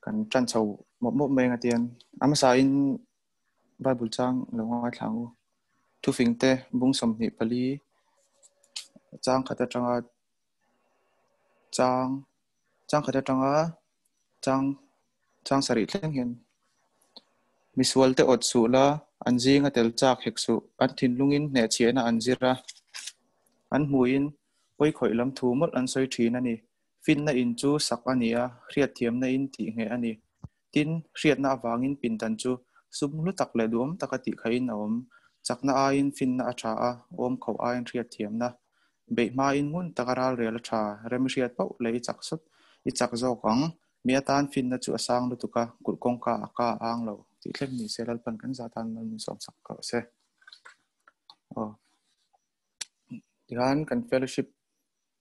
Kan ṭan chho mawp mawp mai anga tian a hmasain Bible chang lo ngaithla ang u. Thufing te bung 24 chang khat aṭanga chang chang khat aṭanga chang chang sarih thleng hian misual te awt suh la an zinga tel chak hek suh an thinlungin hnehchhiahna an zir a an hmuhin pawi khawih lam thu mawlh an sawi thin a ni. Finna in chu sak a ni a, hriatthiamna in tih ngheh a ni. Tin, hriatna avangin pindan chu sum hlu tak leh duhawm taka tih khaihin a awm. Chakna aiin finna a tha a, awm khauh aiin hriatthiamna. Beih hmain ngun taka ralrel a tha, rem i hriat pauh leh i chak sawt i chak zawk ang. Mi atan finna chu a sang lutuk a, kulh kawngka a ka a ang lo tih thleng ni se Lalpan kan zah tan mal min sawmsak rawh se. Aw. Tikhan kan fellowship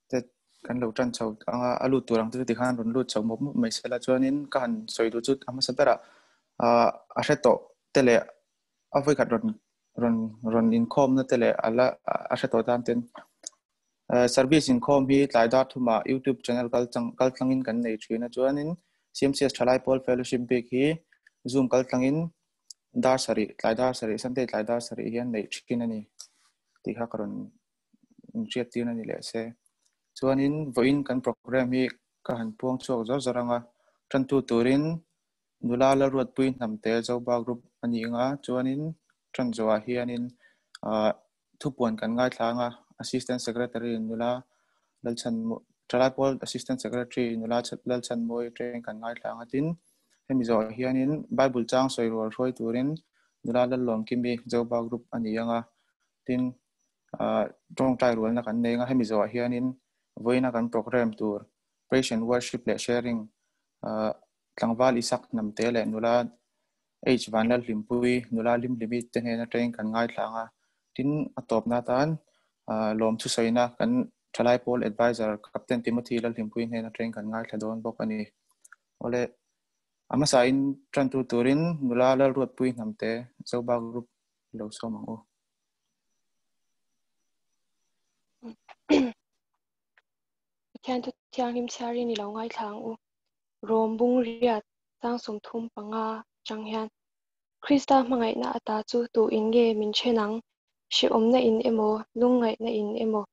te kan lo tan chho anga a lut tur ang te chu tikhan rawn lut chho mawp mawp mai sela chuanin ka han sawi duh chu a hmasa berah ah a hre tawh te leh a vawikhat rawn rawn rawn inkhawmna te leh a la a hre tawh tan ten service inkhawm hi tlai dar thumah youtube channel kal chang kal tlangin kan nei thin a chuanin CMCS Thalai Pawl Fellowship bik hi zoom kal tlangin dar sarih tlai dar sarih Sunday tlai dar sarih hian neih thin a ni tih kha ka rawn inhriat tir a ni leh se. Chuanin vawiin kan program hi ka han puang chhuak zawr zawr anga tantu turin nula la ruatpui hnamte Zoba group a ni anga chuanin tan zawhah hianin ah thupuan kan ngaithla anga Assistant Secretary nula Lalchhan Thalai Pawl Assistant Secretary nula Lalchhan Mawi atangin kan ngaithla anga tin hemi zawhah hianin Bible chang sawi rual hruai turin nula Lallawmkimi Zoba group a ni anga tin tawngtai rualna kan nei anga hemi zawhah hianin vawiina kan program tur praise and worship leh sharing tlangval Isak Hnamte leh nula H Vanlalhlimpui nula Hlimhlimi te hnen atangin kan ngaithla anga tin a tawpna atan lawm thusawiina kan Thalai Pawl Advisor Captain Timothy Lalhlimpui hnen atangin kan ngaithla dawn bawk a ni. Awle a hmasain tantu turin nula Lalruatpui Hnamte Zoba Group lo sawm ang u. Pathian thu thianghlim chhiarin i lo ngaithla ang u. Rom bung riat chang 35 atang hian Krista hmangaihna ata chu tu in nge min then ang? Hrehawmna in emaw, lungngaihna in emaw,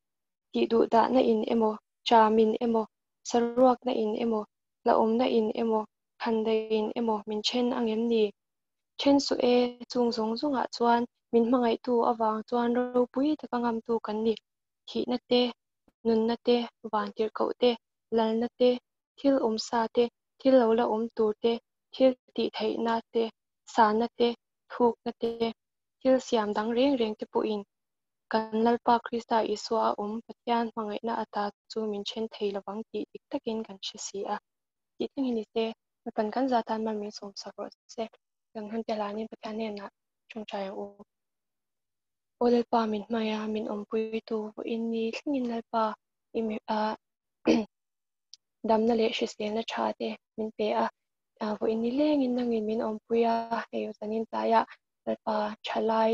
tihduhdahna in emaw, ṭamin emaw, saruakna in emaw, hlauhawmna in emaw, khandai in emaw min then ang em ni? Then suh e, chung zawng zawngah chuan min hmangaihtu avang chuan ropui taka ngamtu kan ni. Thihna te, nunna te, vantirhkoh te, lalna te, thil awmsa te, thil lo la awm tur te, thil tih theihna te, sanna te, thukna te, thil siam dang reng reng te pawhin kan Lalpa Krista Isua a awm Pathian hmangaihna ata chu min then thei lovang tih dik takin kan hre si a. Tih thlengin ni se, Mipan kan za tan mal min sawmsak rawh se. Kan hun te hlanin Pathian hnenah tawngtai ang u. Aw Lalpa min hmai a, min awmpuitu vawiin ni thlengin Lalpa i mi a damna leh hriselna tha te min pe a. Vawiin ni lengin nangin min awmpui a, hei zanin tlaiah Lalpa thalai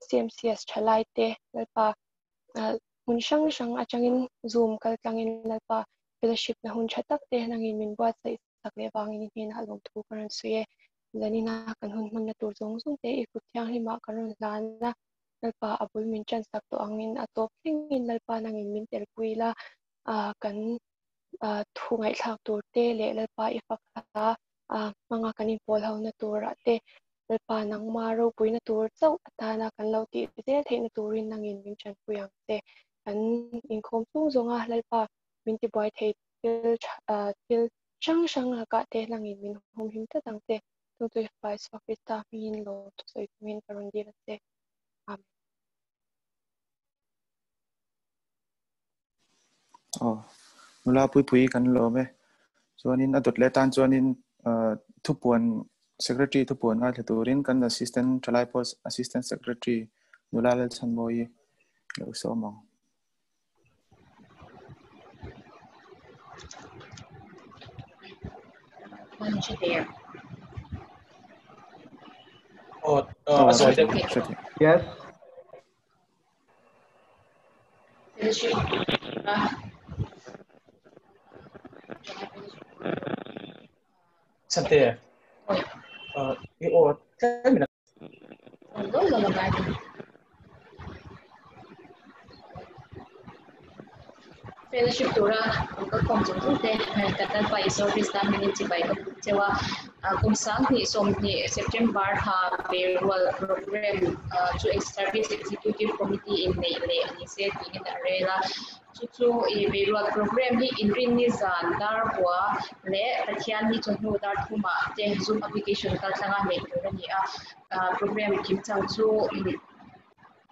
CMCS thalai te Lalpa hmun hrang hrang atangin Zoom kal tlangin Lalpa fellowship na hun tha tak te nangin min buatsaih sak leh vangin i hnenah lawmthu ka rawn sawi e. Zanina kan hun hmanna tur zawng zawng te i kut thianghlimah kan rawn hlan a, Lalpa a bul min tan sak tawh angin a tawp thlengin Lalpa nangin min telpui la, kan thu ngaihthlak tur te leh Lalpa i fak hla hmanga kan inpawl hona turah te Lalpa nangma ropuina tur chauh atana kan lo tih zel theihna turin nangin min tanpui ang che. Kan inkhawm chung zawnga Lalpa min tibuai thei thil thil hrang hrang lakah te nangin min humhim tlat ang che. Tungtui fai Isua Krista hmingin lawm thusawi chungin ka rawn dil a che. Amen. Aw, nula pui pui kan lawm e. Chuanin a dawt leh tan chuanin thupuan secretary thupuan ngaithla turin kan assistant thalai post assistant secretary nula Lalchhanmawi lo sawm ang. Aw, a sawi deuh. Yes. Chante i aw tlemin Fellowship tura kan kalkhawm zawng zawng te kan Lalpa Isua Krista hmingin chibai ka buk cheu a. Kum 2020 September thla Berual Program chu Service Executive Committee in neih leh a ni se tiin a rel a. Chu chu i Berual Program hi Inrinni zan dar kua leh Pathianni chawhnu dar thumah te Zoom application kaltlanga neih tur a ni a. Program kimchang chu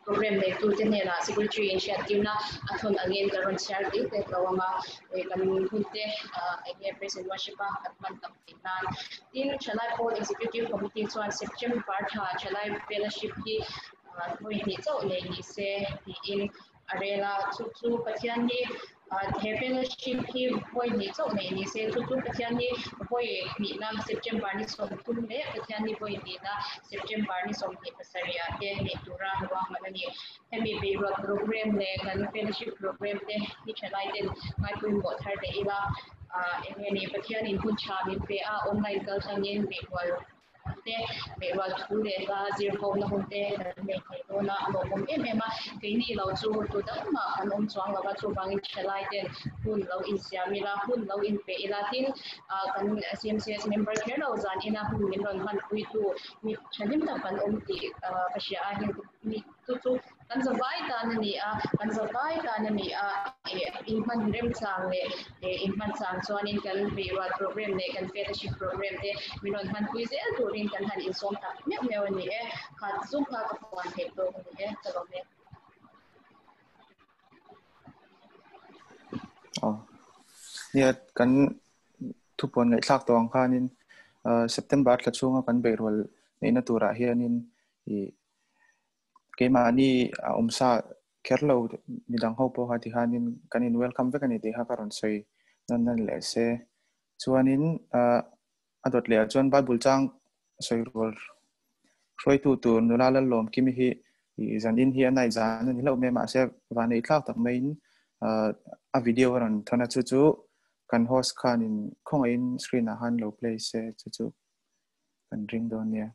Program neitute hnenah Secretary in hriattirna a thawn angin ka rawn chhiar dik hlek lo ang a, kan hunte eng nge Praise and Worship a kan hman tam theih nan. Tin, Thalai Pawl Executive Committee chuan September thla Thalai Fellowship hi vawi hnih chauh nei ni se tiin a rel a, chu chu Pathian hi he fellowship hi vawi hnih chauh neih ni se, chu chu Pathian hi vawi hnihna September ni 30 leh Pathian ni vawi hnihna September ni 27 ah te neih tura ruahman a ni. Hemi beiruat program leh kan fellowship program te hi thalai ten ngaipawimawh thar leh ila, eng nge ni Pathianin hun tha min pe a, online kaltlangin beirual te mehrual thu leh hla zir ho na hun te kan nei thei dawn a, a lawmawm em em a, keini lo chu tu dang mah kan awm chuang lo va, chuvangin thalai ten hun lo insiam ila, hun lo inpe ila tin kan CMCS member kher lo zan ina hun min rawn hmanpuitu mi thahnem tak kan awm tih ka hria a, heng mi chu chu Kan zavai tan a ni a, kan zavai tan a ni a, inhman remchang leh inhman chang chuanin kan beirual program leh kan fellowship program te min rawn hmanpui zel turin kan han insawm tak meuh meuh a ni e. Kha chu kha ka puan theih tawk a ni e, ka lawm e. Aw, nia kan thupuan ngaihthlak tawh ang khanin September thla chhunga kan beirual neihna turah hianin i Keimahni a awm sa kher lo midang ho pawh kha tikhanin kan in welcome vek a ni tih kha ka rawn sawi nawn nawn leh se. Chuanin a dawt leh ah chuan Bible chang sawi rual hruaitu tur nula Lallawmkimi hi zan in hi a night zan a ni hlauh mai a mahse vanneih thlak tak maiin a video a rawn thawn a chu chu kan host khanin khawngaihin screen ah khan lo play se chu chu kan ring dawn nia.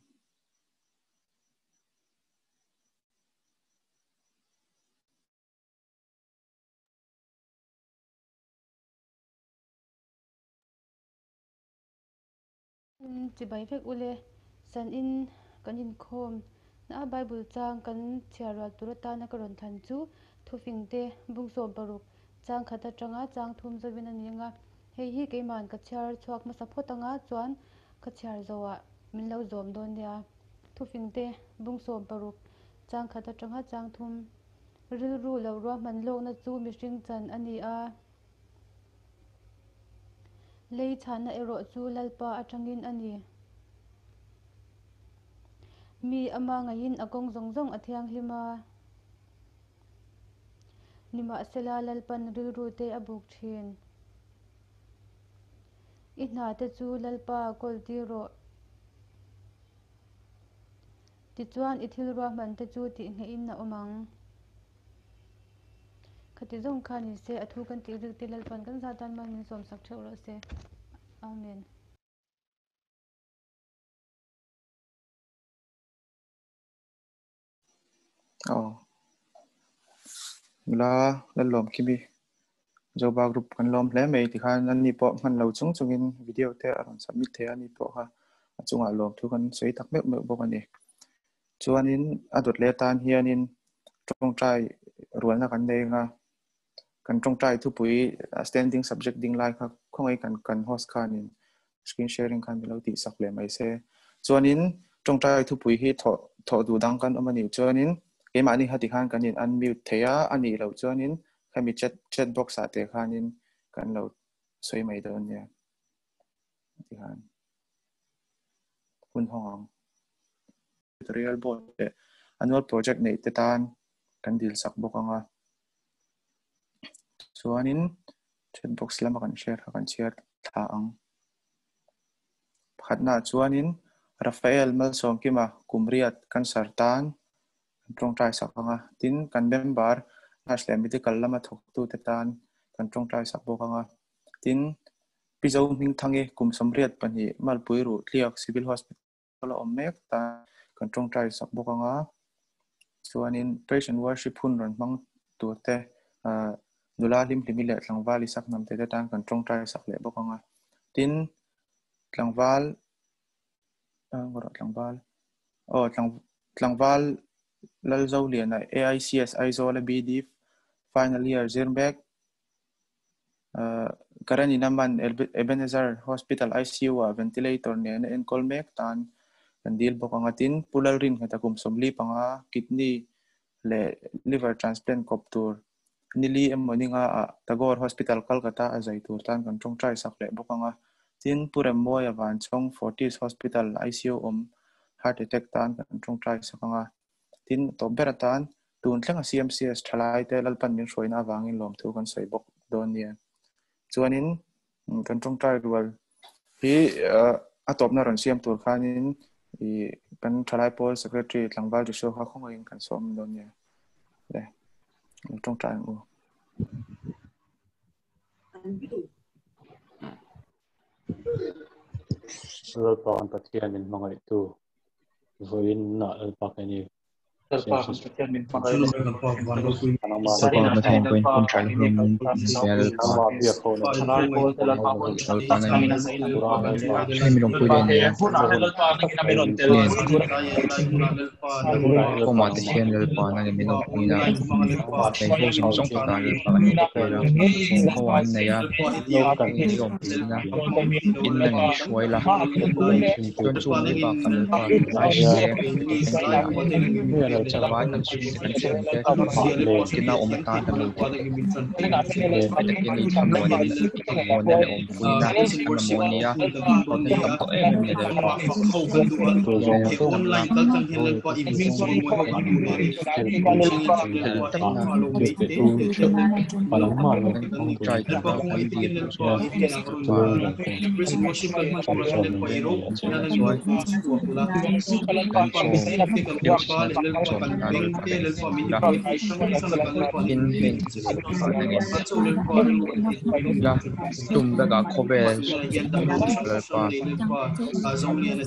Chibai vek ule, san in kan inkhawm na a Bible chang kan chhiar rual tur atana ka rawn thlan chu thufing te bung 16 chang khat atanga chang thum zawin a ni anga hei hi keiman ka chhiar chhuak hmasa phawt anga chuan ka chhiar zawhah min lo zawm dawn nia. Thufingte, bung 16, chang khat atanga chang thum. Rilru loh ruahman lawkna chu mihring chan a ni a. Lei chhahna erawh chu Lalpa atangin a ni. Mi ama ngaihin a kawng zawng zawng a thianghlim a. Nimahsela Lalpan rilru te a buk thin. I hna te chu Lalpa kawl tir rawh. Tichuan i thil ruahman te chu tih nghehin a awm ang. Khati zawng kha ni se, a thu kan tih rik te Lalpan kan zah tan mal min sawmsak theuh rawh se. Amen. Aw. Nula Lallawm Kimi Zoba group kan lawm hle mai tikhan ani pawh hman lo chung chungin video te a rawn submit thei a ni pawh kha a chungah lawm thu kan sawi tak meuh meuh bawk a ni. Chuanin a dawt leh atan hianin tawngtai rualna kan nei anga kan tawngtai thupui standing subject ding lai kha khawngaih kan kan host khanin screen sharing khan milo tih sak leh mai se. Chuanin tawngtai thupui hi thawh thawh duh dang kan awm a nih chuanin keimahni hati khan kan in unmute thei a, a nih loh chuanin khami chat chat box ah te khanin kan lo sawi mai dawn nia tikhan hun hawng ang. Editorial board leh annual project neih te tan kan dil sak bawk anga chuanin chat box lama kan share kha kan chhiar thla ang. Pakhatna chuanin Rafael Malsawmkima Kumriat cancer tan kan tawngtai sak anga tin kan member nurse leh medical lama thawktu te tan kan tawngtai sak bawk anga tin. Pi Zo Hmingthangi kum 82 Malpui Ruh Tliak Civil Hospital a awm mek tan kan tawngtai sak bawk anga chuanin Praise and Worship hun rawn hmang tur te nula hlimhlimi leh tlangval i sak hnam te te tan kan tawngtai sak leh bawk anga tin tlangval tlangval aw tlangval Lalzoliana AICS Aizawl a BD final year zir mek Karen in a man Ebenezer Hospital ICU ah ventilator nen a enkawl mek tan kan dil bawk ang a. Tin, Pu Lalrinnghet a kum 45 kidney leh liver transplant kawp tur nili emaw ninga ah Tagore Hospital Kolkata a zai tur tan kan tawngtai sak leh bawk ang a. Tin, Pu Remmawia Vanchawng Fortis Hospital ICU awm heart attack tan kan tawngtai sak ang a. Tin, tawp ber atan tun thlenga CMCS thalaite Lalpan min hruaina avangin lawmthu kan sawi bawk dawn nia. Chuanin kan tawngtai rual hi a tawpna rawn siam tur khanin i kan thalai pawl secretary tlangval Joshua kha khawngaihin kan sawm dawn nia. Le, tawngtai ang u. Lalpa an Pathian min hmangaihtu vawiin ah Lalpa ka ni. Lalpa kan Pathian min hmangaih Lalpa Pathian pawhin hun tha leh hun min pe a Lalpa. Lalpa nangin hemi lawmpui leh nia nen khawmah te hian Lalpa nangin min awmpui a, hei ho zawng zawng te tan Lalpa kan inpel a, ho an nei a, min lawmpui a, in nangin hruai la, chuan chu mai bakah Lalpa tunlai hrileng Chuvai kan chhungte kan thiante kina awm atan kan lo ti a takin i thlamuanin i thlamuanna leh awmpuina an mamawh a nia hlawhna hi tam tawh em em a ni Lalpa tlatna kan try tura kan dil chu Lalpa chuan kan chawm tin heng la tum vekah khawvel Lalpa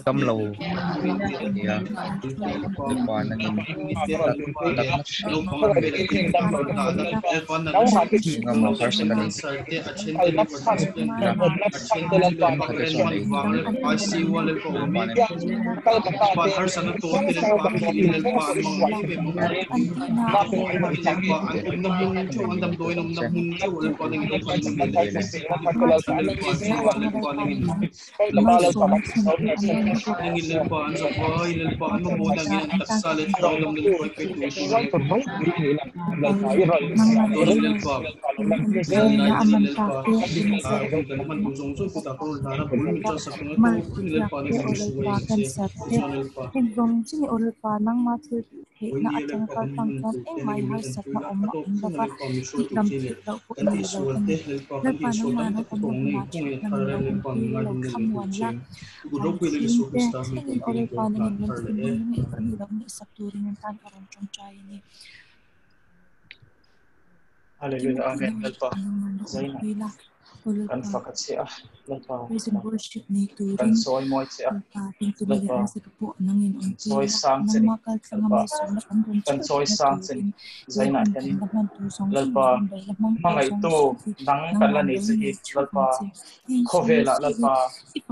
dam lo nia Lalpa nangin natna engemaw harsatna nei la thenkhat te chuan ei tur Hallelujah Amen Lalpa Zaina kan fak a che a Lalpa kan sawi mawi che a Lalpa kan sawi sang che ni Lalpa kan sawi sang che ni Zaina hianin Lalpa hmangaihtu nang kan la nei che hi Lalpa khawvelah Lalpa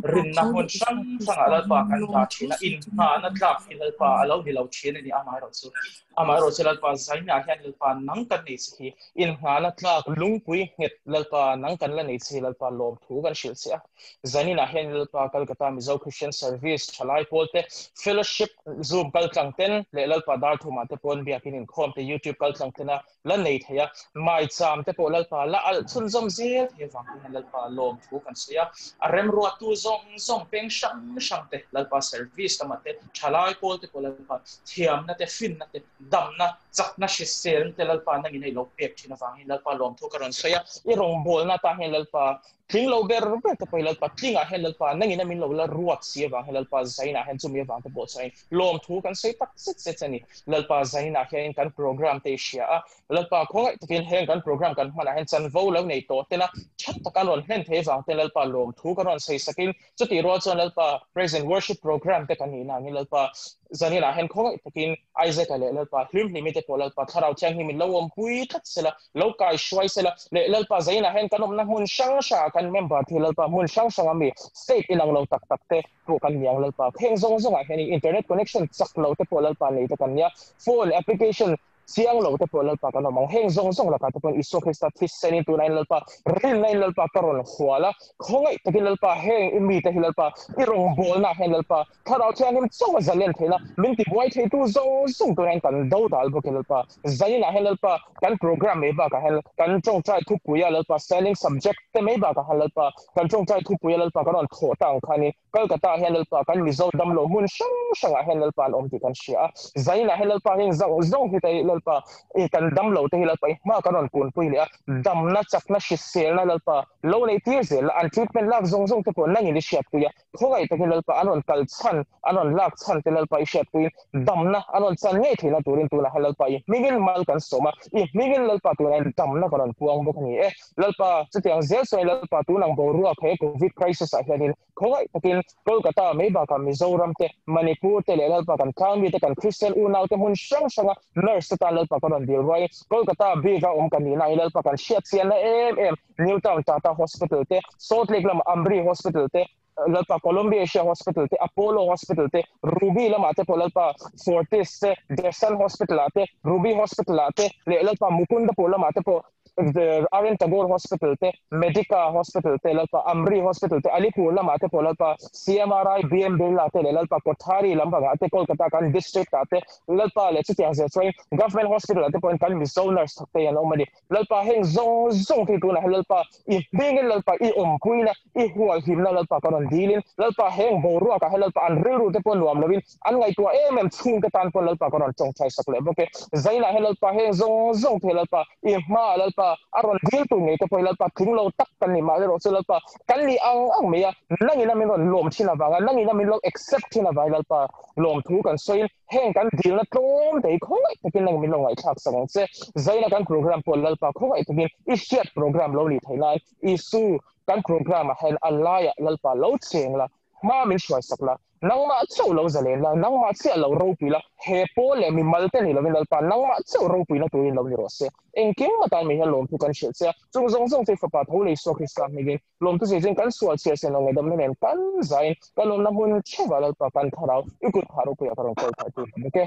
rinna hmun hrang hrangah Lalpa kan dah thin a inngahna tlak hi Lalpa a lo ni lo thin a ni amaherawhchu Amaherawhchu Lalpa zainah hian Lalpa nang kan nei che hi inngahna tlak lungpui nghet Lalpa nang kan la nei che hi Lalpa lawmthu kan hrilh che a. Zaninah hian Lalpa Kolkata Mizo Christian Service thalai pawlte Fellowship Zoom kaltlang ten leh Lalpa Darthumah te pawn biakin inkhawm te YouTube kaltlang tena la nei thei a, maicham te pawh Lalpa la alh chhunzawm zel thei avang hian Lalpa lawmthu kan sawi a, a remruattu zawng zawng peng hrang hrang te Lalpa service lamah te thalai pawl te pawh Lalpa thiamna te finna te damna chakna hriselna te Lalpa nangin hei lo pek thin avangin Lalpa lawmthu ka rawn sawi a, i rawngbawlna atan hian Lalpa. Tling lo ber ber te pawh hi Lalpa tlingah hian Lalpa nangin a min lo la ruat si avang hian Lalpa zainah hian chumi avang te pawh chuan lawmthu kan sawi tak zet zet a ni. Lalpa zainah hian kan program te i hria a, Lalpa khawngaih takin heng kan program kan hmanah hian chanvo lo nei tawh tena that taka an rawn hlen thei avang te Lalpa lawmthu kan rawn sawi sakin chutih rual chuan Lalpa praise and worship program te kan nihna angin Lalpa zaninah hian khawngaih takin Isaac-a leh Lalpa hlimhlimi te pawh Lalpa Thlarau Thianghlim in lo awmpui tlat sela, lo kai hruai sela leh Lalpa zaninah hian kan awmna hmun hrang hrangah kan member te hi Lalpa hmun hrang hranga mi state inang lo tak tak te pawh kan ni ang Lalpa. Heng zawng zawngah hian internet connection chak lo te pawh Lalpa nei te kan nia, phone application Chiang lo te pawh Lalpa kan awm ang. Heng zawng zawng lakah te pawhin Isua Krista thisenin tunain Lalpa rinnain Lalpa ka rawn hual a, khawngaih takin Lalpa heng i mite hi Lalpa i rawngbawlnaah hian Lalpa Thlarau Thianghlim chauh a zalen theihna min tibuai theitu zawng zawng tunain kan do dal bawk e Lalpa. Zaninah hian Lalpa kan program mai bakah hian kan tawngtai thupuia Lalpa standing subject te mai bakah hian Lalpa kan tawngtai thupuia Lalpa kan rawn thawh ta ang khanin Kolkata ah hian Lalpa kan Mizo damlo hmun hrang hrangah hian Lalpa an awm tih kan hria a. Zainah hian Lalpa hi zawng zawng hi te Lalpa i kan damlo te hi Lalpa i hma kan rawn kunpui leh a, damna chakna hriselna Lalpa lo nei tir zel la, an treatment lak zawng zawng te pawh nangin i hriatpui a, khawngaih takin Lalpa an rawn kal chhan, an rawn lak chhan te Lalpa i hriatpuiin damna an rawn chan ngei theihna turin tunah hian Lalpa i hmingin mal kan sawm a, i hmingin Lalpa tunah hian damna kan rawn puang bawk a ni e. Lalpa, chutiang zel sawi Lalpa tunang boruak he Covid crisis ah hianin khawngaih takin Kolkata mai bakah Mizoram te, Manipur te leh Lalpa kan tlangmi te kan Kristian unau te hmun hrang hranga nurse te tan Lalpa ka rawn dil ruai. Kolkata bika awm kan nihna hi Lalpa kan hriatchianna em em New Town Tata Hospital te, Salt Lake lama Amri Hospital te, Lalpa Columbia Asia Hospital te, Apollo Hospital te, Ruby lamah te pawh Lalpa Fortis te, Desan Hospital ah te, Ruby Hospital ah te leh Lalpa Mukundapur lamah te pawh RN Tagore Hospital te, Medica Hospital te, Lalpa Amri Hospital te, Alipur lamah te pawh Lalpa CMRI, BM Birla te leh Lalpa Kothari lampangah te, Kolkata kan district ah te Lalpa leh chutiang zel chuan Government Hospital ah te pawhin kan Mizo nurse thawk te hi an awm a ni. Lalpa heng zawng zawng thei tunah hian Lalpa i hmingin Lalpa i awmpuina i hualhimna Lalpa ka rawn dilin Lalpa heng boruakah hian Lalpa an rilru te pawh nuam lovin an ngaihtuah em em chhungte tan pawh Lalpa ka rawn tawngtai sak leh bawk e. Zainah hian Lalpa heng zawng zawng thei Lalpa i hmaah Lalpa a rawn dil tur ngei te pawh hi Lalpa tling lo tak kan ni mah erawh chu Lalpa kan ni ang ang mai a nangina min rawn lawm thin avanga nangina min lo accept thin avangin Lalpa lawmthu kan sawiin Heng kan dilna tlawm te hi khawngaih takin nang min lo ngaihthlak sak ang che. Zaina kan program pawh Lalpa khawngaih takin i hriat program lo nih theih lai Isu kan program ah hian a laiah Lalpa lo cheng la, hma min hruai sak la, nangmah chauh lo zalen la, nangmah chiah lo ropui la, he pawl leh mimal te ni lovin Lalpa nangmah chauh ropuina turin lo ni rawh se. Engkim atan mi hian lawmthu kan hrilh che a, chung zawng zawng chu i Fapa tho leh Isua Krista hmingin Lawmthu zir chuan kan sual chhiar sen lo ngaihdamna nen kan zain kan awmna hmun theuhah Lalpa kan Thlarau i kut phah ropuiah ka rawn kawl phah tur a bawk e.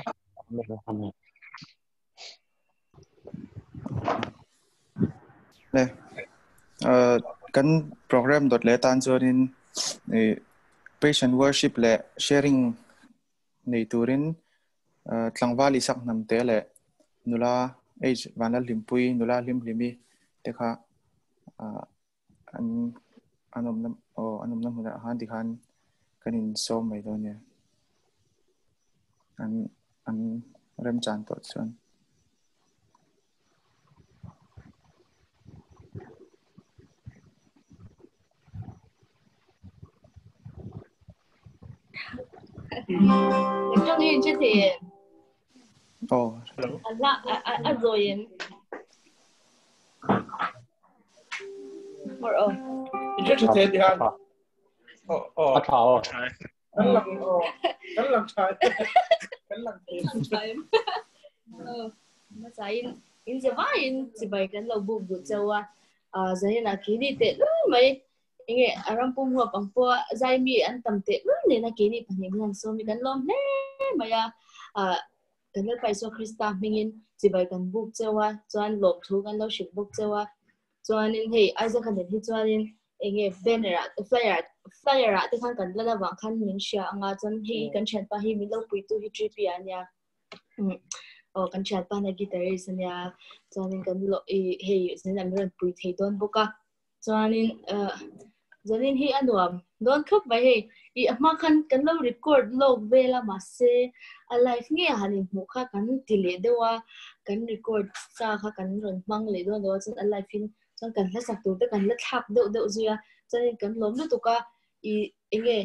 Amen. Amen. Le kan program dot le tan chuanin patient worship leh sharing nei turin tlangval isak hnam te leh nula age vanlal hlimpui nula hlim hlimi te kha an an awmna aw an awmna hmunah khan tikhan kan insawm mai dawn nia an an remchan tawh chuan. Trong hin chứ thì Oh. A a a rồi in. Or oh. Chứ thế thì han. Oh oh. A tha oh. Kan lang oh. Kan lang tha. Kan lang tha. Ma sa in in ze vai in chi bai kan lo bu bu chawa. A zaina kini te lu mai enge a ram pum huap ang pawh zaimi an tam teh lul nena keini pahnih hian sawmi kan lawm hle mai a ah kan Lalpa Isua Krista hmingin chibai kan buk cheu a chuan lawmthu kan lo hrilh bawk cheu a chuanin hei Isaac a nen hi chuanin enge banner ah flyer flyer ah te khan kan lan avang khan min hria anga chuan hei kan thianpa hi min lo puitu hi Tripi a nia aw kan thianpa na guitarist a nia chuanin kan lo ih hei zanin an rawn pui thei dawn bawk a. Chuanin zanin hi a nuam dawn khawp mai hei. I a hma khan kan lo record lawk vel a mahse a live nge han inhmuh kha kan ti leh deuh a, kan record sa kha kan rawn hmang leh dawn lo a chuan a live in chuan kan hla sak tur te kan la thlak deuh deuh zui a. Chuanin kan lawm lutuk a, i enge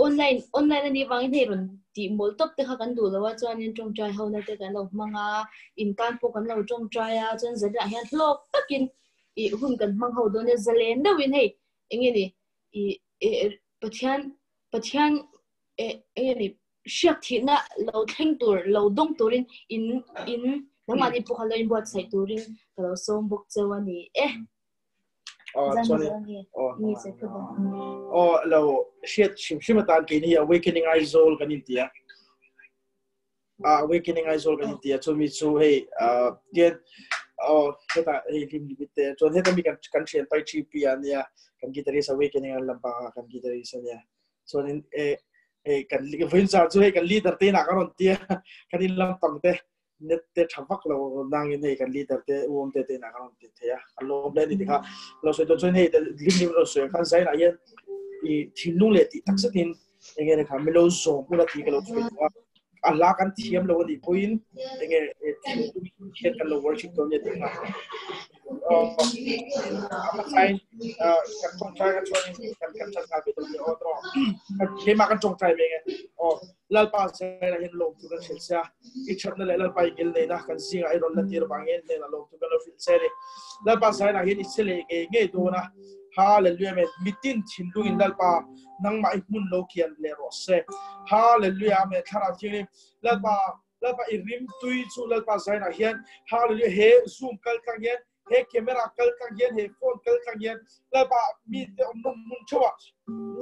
online online a nih vangin hei rawn tih mawl tawp te kha kan duh lo a, chuanin tawngtai ho na te kan lo hmang a, in tan pawh kan lo tawngtai a, chuan zanah hian hlawk takin i hun kan hmang ho dawn nia, zalen deuhin hei enge ni i Pathian Pathian enge ni hriak thihna lo thleng tur lo dawng turin in in nangmahni pawh kha lo inbuatsaih turin ka lo sawm bawk cheu a ni e. Oh, chuan oh, oh, lo hriat hrim hrim atan kei ni Awakening Aizawl kan inti a. Awakening Aizawl kan inti a. Chu mi chu hei tian oh heta hei hlim limit te chuan heta mi kan kan thian pai thi pi ania kan guitarist Awakening an lampang kan guitarist ania. Chuan in e hei kan vain zar chu hei kan leader te na ka ron tia kan in lampang te net te tha vak lo nang in hei kan leader te uam te te na ka ron ti thea kan lom le ni ti kha lo soi to chuan hei lim lim ro soi khan zai na hian i thinlung le ti tak zetin enge ne kha milo zawm ula ti ka lo soi a a la kan thiam lo ani pawhin enge thinlung hian kan lo worship to ne ti kha kan tawngtai kan chuan kan kan chan nga ve to ni o to keima kan tawngtai ve nge o lalpa sai la hin lom tu kan hril sia i thatna le lalpa i gil nei na kan zinga i ron la tir bangin ne la lom tu kan lo hril se ni lalpa sai na hin i sele nge nge do na hallelujah amen mitin thinlung in lalpa nangma i hmun lo kian le ro se hallelujah amen thlarau thianghlim lalpa lalpa i rim tui chu lalpa zai na hian hallelujah he zoom kal tlang hian he camera kal tlang hian he phone kal tlang hian lalpa mi te om na mun chawa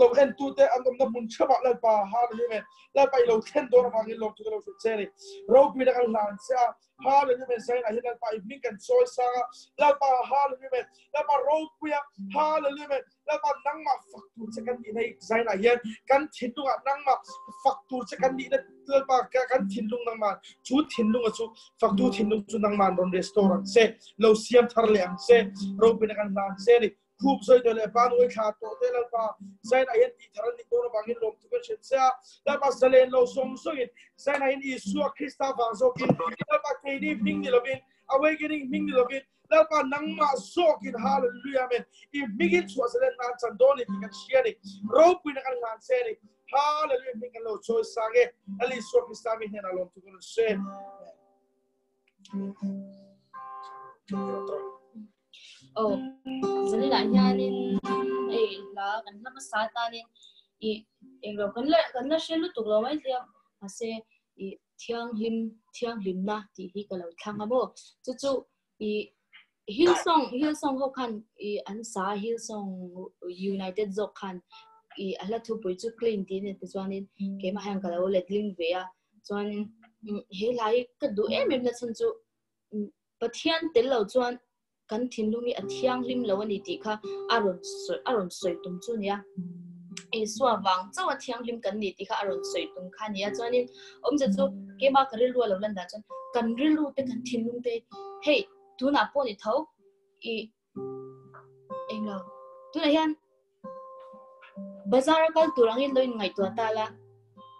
lo en tu te an om na mun chawa lalpa hallelujah lalpa i lo thlen dor wangin lo tu lo che ni ropui na kan hlan che a hallelujah zai na hian lalpa i hming kan chawi sanga lalpa hallelujah lalpa ropuia hallelujah lalpa nangmah fak tur che kan nih na zainah hian kan thinlungah nangmah fak tur che kan nih na lalpa kan thinlung nangmah chu thinlung chu faktu thinlung chu nangman ron restore ang se lo siam thar le ang se ropina kan hlan se ni khup zoi to le pan oi thla to te lalpa zainah hian ti thar ni don wangin lom tu kan hriat se a lalpa zalen lo song songin zainah hian Isua Krista wang zokin lalpa keini hming ni lovin awakening hming ni lovin lalpa nangmah zawkin hallelujah amen i hmingin chhuah zalen nan chan dawn ni tih kan hria ni ropui na kan hlan che ni hallelujah hming kan lo chawi sang e ali Isua Krista mi hnenah lawm thu kan se Oh, zanina hianin ei hla kan hla hmasa tanin i englo kan la kan la hre lutuk lo mai thei a mahse i thianghlim thianghlimna tih hi ka lo thlang a maw chu chu i Hillsong Hillsong ho khan i an sa Hillsong United zawk khan i a hla thupui chu clean tih a ni tichuanin keimah hian ka lo letling ve a chuanin he hla hi ka duh em em na chhan chu Pathian tel lo chuan kan thinlung hi a thianghlim lo a ni tih kha a rawn sawi a rawn sawi tum chu nia Isua vang chauh a thianghlim kan ni tih kha a rawn sawi tum kha nia chuanin awmze chu keimah ka rilru a lo lan dah chuan kan rilru te kan thinlung te hei tunah pawh ni tho i englo tunah hian Bazar a kal tur angin lo inngaihtuah ta la,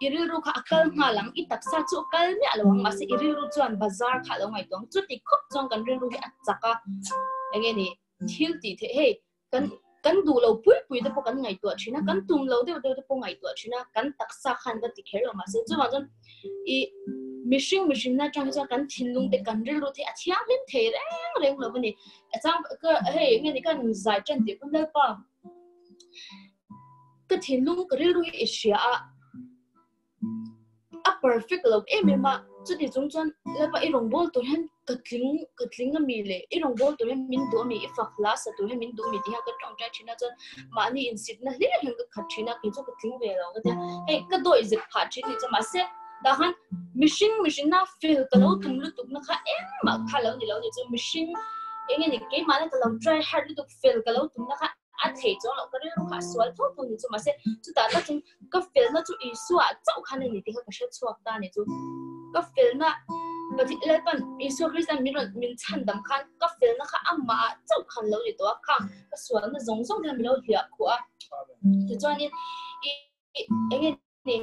i rilru kha a kal nghal ang, i taksa chu a kal miah lo ang, mahse i rilru chuan bazar kha a lo ngaihtuah ang. Chuti khawp chuan kan rilru hi a chak a, eng nge ni, thil tih theih, hei kan kan duh lo pui pui te pawh kan ngaihtuah thin a, kan tum lo deuh deuh te pawh ngaihtuah thin a, kan taksa khan va ti kher lo mahse chuvang chuan i mihring mihring na atang hi chuan kan thinlung te kan rilru te a thianghlim thei reng reng lo a ni. A chang ka hei eng nge ni kan zai tan tih pawn Lalpa ka thinlung ka rilru hi i hria a a perfect lo em em a chuti chung chuan Lalpa i rawngbâwl tur hian ka tling ka tling a mi le i rawngbâwl tur hian min duh a mi i fak hla sa tur hian min duh a mi tih hian ka ṭawngṭai ṭhin a chuan mahni insitna hlir hian ka khat ṭhin a kei chu ka tling ve lo ka tia hei ka dawih zep phah ṭhin ni chuan mahse dah khan mihring mihring na fel ka lo tum lutuk na kha engmah kha lo ni lo ni chu mihring eng nge ni keimah na ka lo try hard lutuk fel ka lo tum na kha a thei chuang loh ka rilru kha a sual tho tho ni chu mahse chutah tak chuan ka fel na chu Isua chauh khan a ni tih kha ka hre chhuak ta ni chu ka fel na Pathian Lalpan Isua Krista min rawn min chhan dam khan ka fel na kha amah ah chauh khan lo ni tawh a khang ka sual na zawng zawng te khan min lo hliah khuh a tichuanin i eng nge ni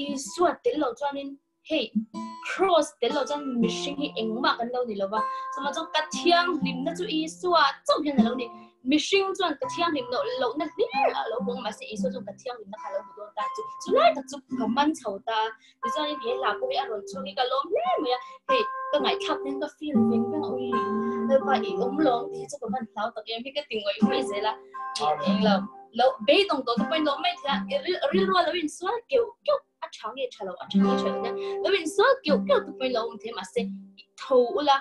Isua tel lo chuanin. Hei cross tel lo chuan mihring hi engmah kan lo ni lova, chuvang chuan ka thianghlimna chu Isua chauh hian a lo ni. Mihring chuan ka thianghlim loh lohna hlir a lo hmu ang, mahse Isua chuan ka thianghlimna kha a lo hmu dawn ta chu. Chulai tak chu ka man chho ta a, tichuanin he hla pawh hi a rawn chhuak hi ka lawm hle mai a, hei ka ngaihthlak hian ka feel veng veng a, ui Lalpa i awm lo ang tih hi chu ka van hlau tak em hi ka ti ngawih ngawih zel a, englo lo beidawng tawh te pawhin lawm mai thei a, rilru a lo insual keuh keuh. A tha nge tha lo, a tha nge tha lo nia. Lo insual keuh keuh te pawhin lo awm thei mahse tho ula,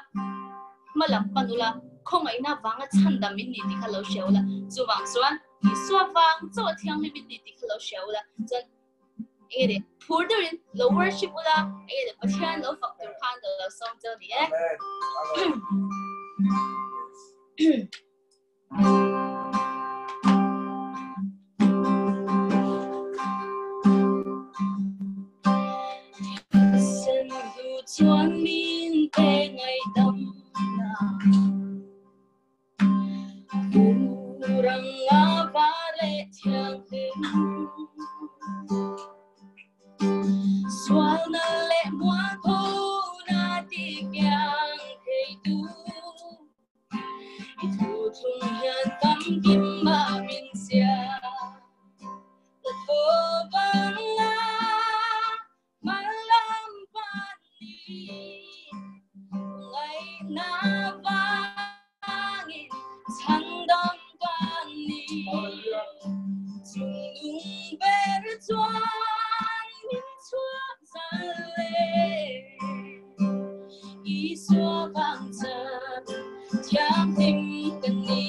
hma lam pan ula, khawngaihna vanga chhandam in ni tih kha lo hria ula. Chuvang chuan Isua vang chauh a thianghlim in ni tih kha lo hria ula. Chuan enge ni phur deuhin lo worship ula, enge ni Pathian lo fak tur khan ka lo sawm cheu ni e. Amen. Amen. Chuan min pe ngaihdam na Kurang nga va le thianghlim Sual na le mualpho na ti kiang thei tu I thu thlung hian famkim ma min siam Ka tho vang la hmalam pan ni Ngaihna vangin chhandam kan ni Chung nung ber chuan min chhuah zal le Isua vang chan thianghlim kan ni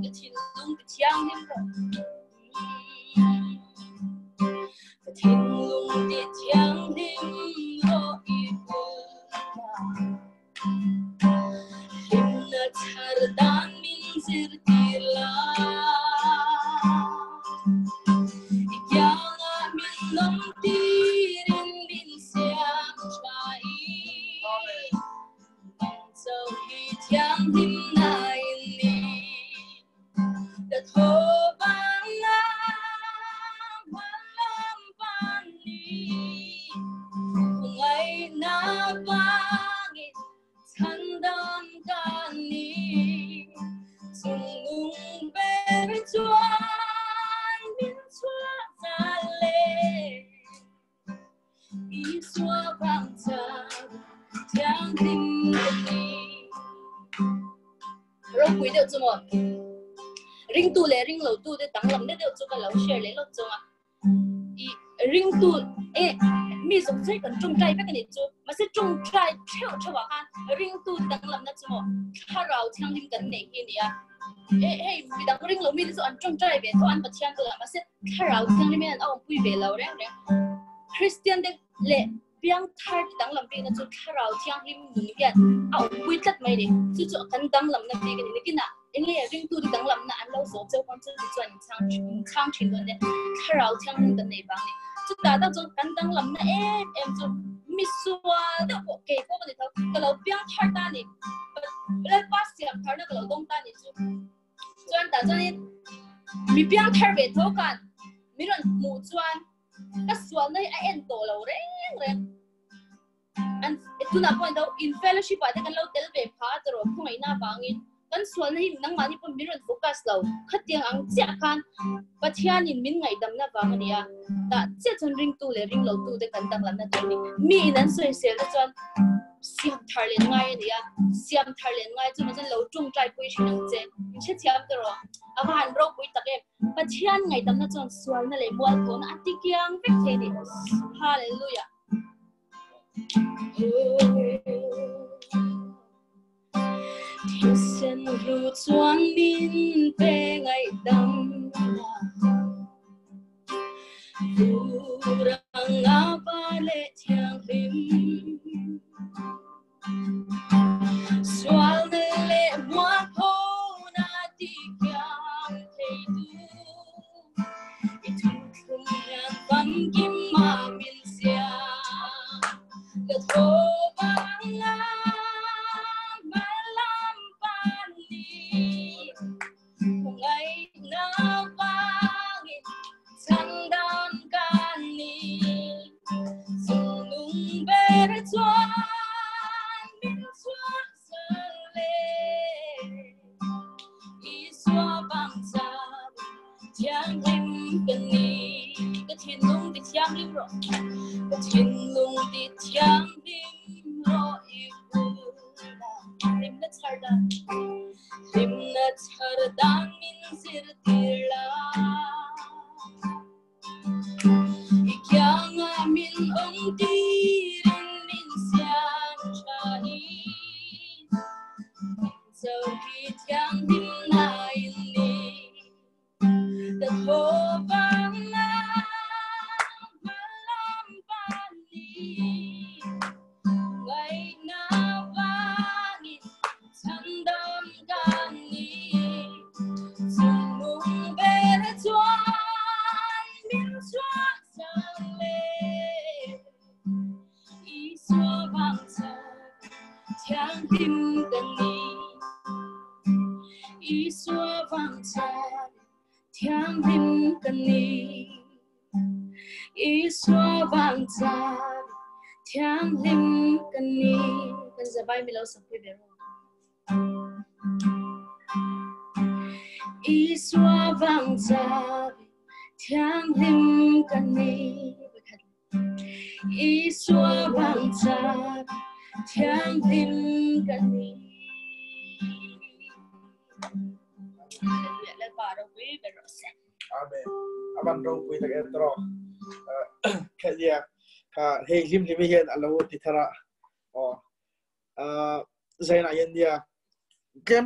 Ka thinlung ti thianghlim rawh Ka thinlung ti thianghlim rawh i pulna Hlimna chhar dan min zirtir la I kiangah min nawm tirin min siam tha i Nang chauh hi thianghlim na in ni Ka tho vang la hmalam pan ni Khawngaihna vangin chhandam kan ni Chungnung ber chuan min chhuah zal le Isua vang chan thianghlim ka ni Ropui deuh chu maw ringtu leh ringlo tu te danglam deuh deuh chu ka lo share leh lawk chung a i ringtu e mi zawng zawng kan tawngtai vek a ni chu mahse tawngtai theuh theuh ah khan ringtu te danglam na chu maw thlarau thianghlim kan neih hi a ni a e hei midang ringlo mi te chu an tawngtai ve tho an Pathian bulah mahse thlarau thianghlim hian a awmpui ve lo reng reng Christian te leh piang thar te danglam bikna chu thlarau thianghlim nun hian a awmpui tlat mai a ni chu chu kan danglamna bik a ni nikinah enge ringtu te danglamna an lo zawh cheu pawn chu ti chuan in chhang in chhang thin dawn nia thlarau thianghlim kan nei vang a ni chutah tak chuan kan danglamna em em chu misual deuh pawh kei pawh ka ni tho ka lo piang thar ta a ni Lalpa siam tharna ka lo dawng ta a ni chu chuan tah chuanin mi piang thar ve tho khan mi rawn hmuh chuan ka sualna hi a en tawh lo reng reng an tunah pawh do in fellowship ah te kan lo tel ve pha ta rawh khawngaihna avangin kan sualna hi nangmahni pawh min rawn focus lo khatiang ang chiah khan Pathianin min ngaihdamna vang a ni a tah chiah chuan ringtu leh ringlotu te kan danglamna tur a ni mi in an sawisel te chuan siam thar len ngai a ni a siam thar len ngai chu chuan lo tawngtai pui thin ang che in hrethiam ta rawh a va han ropui tak em Pathian ngaihdamna chuan sualna leh mualphawhna a ti kiang vek thei a ni Hallelujah Thisen hlu chuan min pe ngaihdam na Vurang a va leh thianghlim Sual na leh mualpho na ti kiang thei tu I thu thlum hian famkim ma min siam Ka tho vang la hmalam pan ni Khawngaihna vangin chhandam kan ni. ka ni ka thinlung ti thianghlim rawh ka thinlung ti thianghlim rawh i bula hlimna chhar dan hlimna chhar dan min zirtir la i kianga min awm tirin min siam tha in zo hi thianghlim na in ni ka tho vang na hmalam panin ngaihna vangin chhandam kan ni chungnung ber chuan min chhuah chang le Isua vang chak thianghlim kan ni Isua vang chak thianghlim kan ni Isua vang chak thianghlim kan ni kan zavai mi lo sak pui ve rawh Isua vang chak thianghlim kan ni Isua vang chak thianghlim kan ni Hallelujah Lalpa ropui ber rawh se. Amen. Avan ropui tak em tawh. Khalia kha hei hlim hlim hian alo ti thara. Oh. Zaina hian nia tlem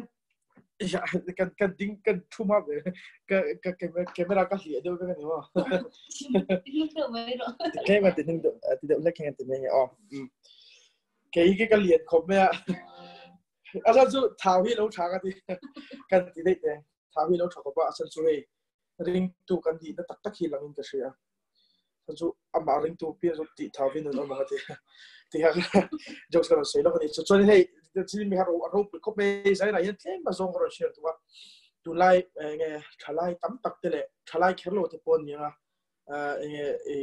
kan kan ding kan thu ma ve ka ka camera ka hliah deuh vek ani maw. Tlem a ti hnung deuh ti deuh hlek hian ti mai nge aw. Kei hi ka lian khawp mai a. A chan chu thau hi lo tha ka ti kan ti daih te. Thau hi lo tha khawp a a chan chu hei ringtu kan nih na tak tak hi langin ka hria. Chan chu amah ringtu pian chu tih thau in an awm ang a ti. Ti kha jokes ka rawn sawi lawk a ni. Chu chuan hei chin mi kha ro a ropui khawp mai zainah hian tlem a zawng ka rawn share tuk a. Tunlai enge thalai tam tak te leh thalai kher lo te pawh an ni ang a. Enge i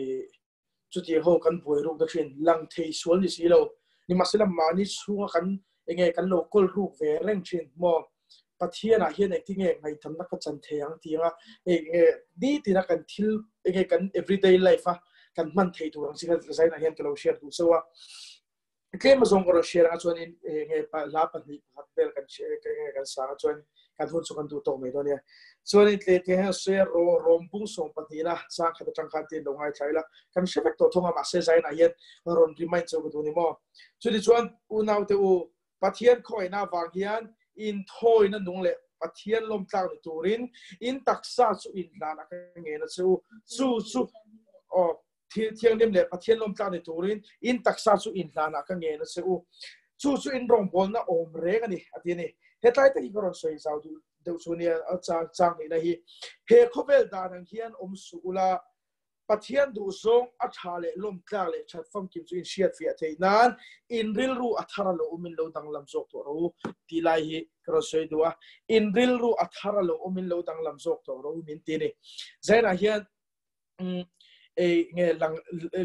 chuti ho kan buai ruk na thin lang thei sual ni si lo. Nimahsela mahni chhunga kan enge kan lo kawl ruk ve reng thin maw Pathian ah hian engtin nge ngaihthamna ka chan thei ang tih anga enge nitina kan thil enge kan everyday life a kan hman thei tur ang chi kha zainah hian ka lo share duh chauh a. Tlem azawng ka rawn share anga chuanin enge hla pahnih pakhat vel kan enge kan sang a chuan kan hun chu kan duh tawk mai dawn nia. Chuanin tle te hian share ro rawm bung sawm pahnih na chang khat atang khan tin lo ngaithla ila kan hre vek tawh thawng a mahse zainah hian rawn remind chauh ka duh ni maw. Chuti chuan unau te u Pathian khawngaihna avang hian inthawina nung leh Pathian lawmtlak ni turin in taksa chu inhlan a ka ngen a che u. Chu chu aw thianghlim leh Pathian lawmtlak ni turin in taksa chu inhlan a ka ngen a che u. Chu chu in rawngbawlna awm reng a ni a ti a ni. Hetlai tak hi ka rawn sawi zau duh deuh chu nia chang chang nihna hi. He khawvel dan ang hian awm suh ula Pathian duhzawng a tha leh lawmtlak leh that famkim chu in hriatfiah theih nan in rilru a thar a lo awmin lo danglam zawk tawh rawh u tih lai hi ka rawn sawi duh a. In rilru a thar a lo awmin lo danglam zawk tawh rawh u min ti a ni. Zainah hian ei nge lang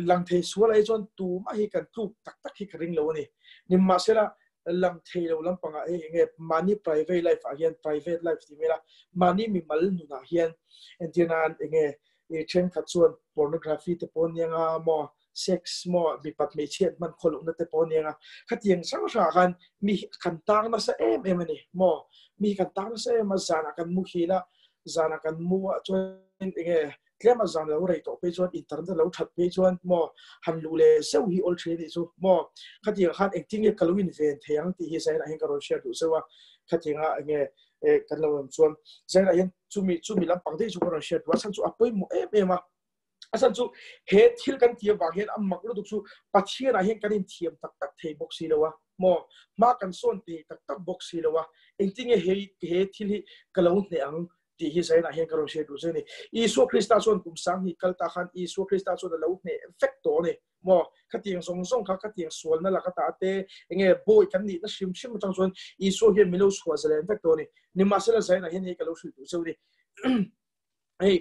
lang thei sual ai chuan tumah hi kan tluk tak tak hi ka ring lo a ni. Nimahsela lang thei lo lampangah hei enge mahni private life ah hian private life ti mai ila mahni mimal nunah hian entir nan enge i thenkhat chuan pornography te pawh aniang a maw sex maw mipat hmeichhiat hman khawlukna te pawh aniang a khatiang hrang hrangah khan mi kan tang nasa em em a ni maw mi kan tang nasa em a zanah kan mu hil a zanah kan mu a chuan enge tlem a zan lo rei tawh phei chuan internet lo that phei chuan maw han luh leh zeuh hi awl thin anih chu maw khatiang khan engtin nge ka lo in ven thei ang tih hi zainah hian ka rawn hriat duh zeuh a khatianga enge kan lo awm chuan zainah hian chumi chumi lampang daih chu ka rawn hriat duh a chhan chu a pawimawh em em a a chhan chu he thil kan ti avang hian a mak lutuk chu Pathianah hian kan inthiam tak tak thei bawk si lo a maw hma kan sawn thei tak tak bawk si lo a engtin nge he he thil hi ka lo hneh ang tih hi zainah hian ka rawn hriat duh chu a ni. Isua Krista chuan kum sanghnih kal ta khan Isua Krista chuan a lo hneh vek tawh a ni. Maw khatiang zawng zawng kha khatiang sualna laka ta te enge bawi kan nihna hrim hrim atang chuan Isua hian min lo chhuah zalen vek tawh a ni. Nimahsela zainah hian hei ka lo hrilh duh cheu a ni. Hei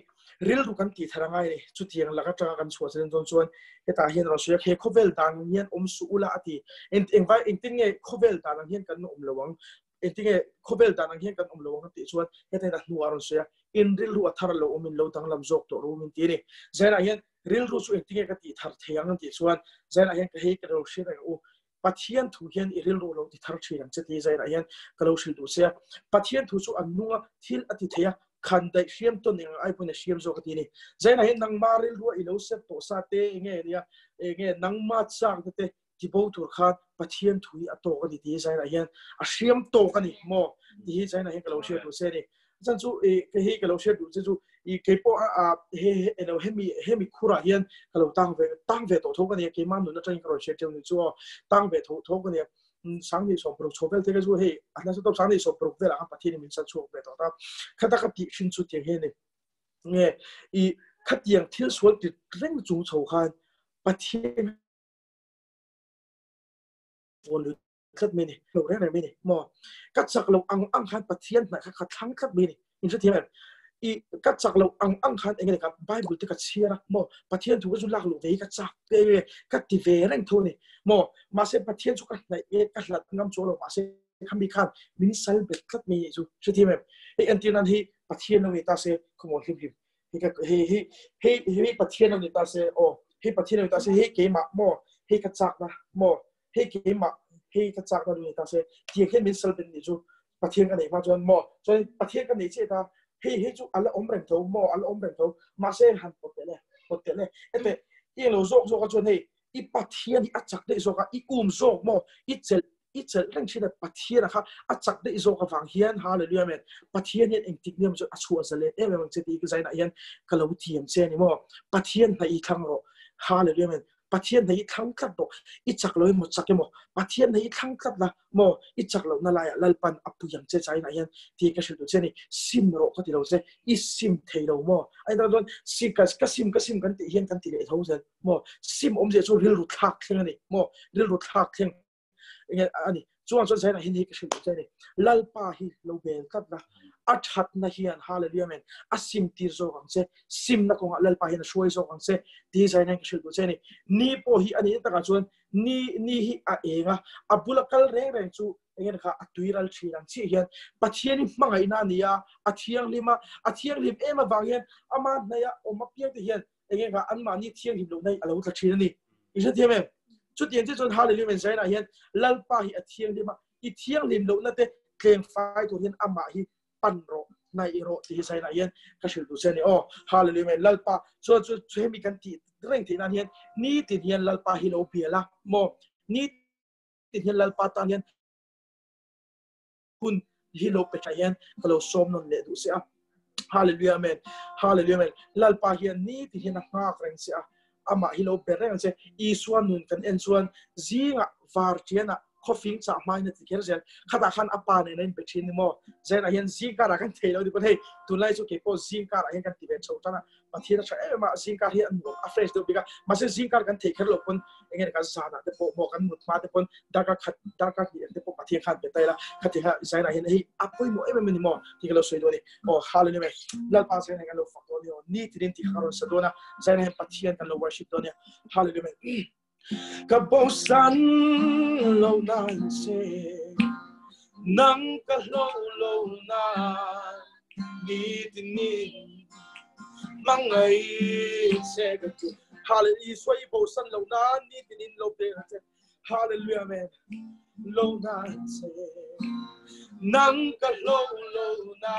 rilru kan tih thar a ngai a ni. Chutiang laka atanga kan chhuah zalen dawn chuan hetah hian rawn sawi a, he khawvel dan ang hian awm suh ula a ti. Engvai engtin nge khawvel dan ang hian kan awm lo ang? Engtinge khawvel dan ang hian kan awm lo ang tih chuan heta hian a hnu a rawn sawi a, in rilru a thar lo awmin lo danglam zawk tawh ru min ti a ni. Zainah hian rilru chu engtinge ka tih thar thei ang tih chuan Zainah hian ka hei ka lo hriat ang u, Pathian thu hian i rilru lo ti thar thin ang che ti Zainah hian ka lo hrilh duh che a. Pathian thu chu a nung a, thil a ti thei a, khan daih hriam tawn eng ang ai pawhin a hriam zawk a ti a ni. Zainah hian nangma rilrua i lo set tawh sa te enge nia, enge nangma chakna te ti bo tur khan Pathian thu hi a tawk a ni tih hi Zainah hian a hriam tawk a ni maw tih hi Zainah hian ka lo hriat duh che a ni. Chan chu i kei hi ka lo hriat duh che chu i kei pawh a he elo hemi hemi khurah hian ka lo tang ve tang ve tawh tho ka ni a, keimah nun atangin ka rawn hriat teuh ni chu aw tang ve tho tho ka ni a. Sangni sawmparuk chho vel te ka chu hei a nasa tawp sangni sawmparuk velah khan Pathian in min sat chhuak ve tawh ta. Khata ka tih hrin chu tiang hi a ni. Nge i khatiang thil sual ti reng chung chho khan Pathian vawn tlat mai ni lo reng reng mai ni maw ka chak lo ang ang khan Pathian hnaih kha ka thlang tlat mai ni in hrethiam em i ka chak lo ang ang khan enge ka Bible te ka chhiar a maw Pathian thu ka chu lak luh ve hi ka chak te ka ti ve reng tho ni maw mahse Pathian chu ka hnaih nge ka hlat ngam chu lo mahse khami khan min sal bet tlat mai ni chu hrethiam em hei entir nan hi Pathian lo ni ta se khawmaw hlim hlim hi hi hi hi Pathian lo ni ta se aw hei Pathian lo ni ta se hei keimah maw hei ka chak na maw hei keimah hei ka chak na ni ta se tiang hian min sal ben ni chu Pathian ka nei hma chuan maw chuan Pathian ka nei che ta hei hei chu ala awm reng tho maw ala awm reng tho mahse han pawt teh le pawt teh le ete i lo zawk zawk a chuan hei i Pathian hi a chak daih zawk a i um zawk maw i chelh i chelh reng thin a Pathian a kha a chak daih zawk avang hian hallelujah amen Pathian hian engtik ni chu a chhuah zalen em em ang che tih ka zainah hian ka lo thiam che ani maw Pathian hna i thlang rawh hallelujah amen Pathian hna i thlang tlat rawh i chak lo emaw chak emaw Pathian hna i thlang tlat la maw i chak lohna laiah Lalpan a pui ang che chainah hian tih ka hrilh duh che ni sim rawh ka ti lo che i sim thei lo maw ai tak chuan si ka ka sim ka sim kan tih hian kan ti leh tho zel maw sim awmzia chu rilru thlak thleng ani maw rilru thlak thleng enge ani chuan chuan zaina hin hi ka hrilh duh che ni Lalpa hi lo bel tlat la a thatna hian hallelujah amen a sim tir zawk ang che simna kawngah Lalpa hian a hruai zawk ang che ti zaina ka hrilh duh che ni ni pawh hi ani takah chuan ni ni hi a eng a a bula kal reng reng chu enge kha a tuiral thin ang chiah hian Pathian hi hmangaihna ani a a thianghlim a a thianghlim em avang hian ama hnaia awm apiang te hian enge kha anmahni thianghlim lohna hi a lo tla thin a ni. I hrethiam em? Chutiang che chuan Hallelujah men zainah hian Lalpa hi a thianghlim a, i thianghlim lohna te tleng fai tur hian amah hi pan rawh, hnaih rawh tih hi zainah hian ka hrilh duh che a ni. Aw, Hallelujah men Lalpa chuan chu chu hemi kan tih reng theih nan hian nitin hian Lalpa hi lo bial a maw? Nitin hian Lalpa tan hian hun hi lo pe tha hian ka lo sawm nawn leh duh che a. Hallelujah amen. Hallelujah amen. Lalpa hian ni ti hian a nghak reng che a. Amah hi lo ber reng che. Isua nun kan en chuan zingah var tianah khawfing chah hmain a ti kher zel. Khatah khan a pa nen a inpe thin ni maw? Zainah hian zing karah kan thei lo ni pawn hei tunlai chu keipawh zing karah hian kan ti ve chho tan a. Pathian a tha em em a, zingkar hi a nuam a fresh deuh bik a, mahse zingkar kan theih kher loh pawn enge kan zanah te pawh maw kan mut hma te pawn darkar khat darkar hnih te pawh Pathian khan pe ta ila khati kha zainah hian hei a pawimawh em em a ni maw tih ka lo sawi dawn a ni. Aw hallelujah amen. Lalpa zainah kan lo fak dawn a ni aw, ni tinin tih kha ka rawn sa dawn a, zainah hian Pathian kan lo worship dawn a nia. Hallelujah amen. Ka bosan lo nan che nang ka hlo lo na ni tinin mangai che ka tu. Hallelujah Isua i bosan lo na ni tinin lo pe che. Hallelujah amen. Lo na che nang ka hlo lo na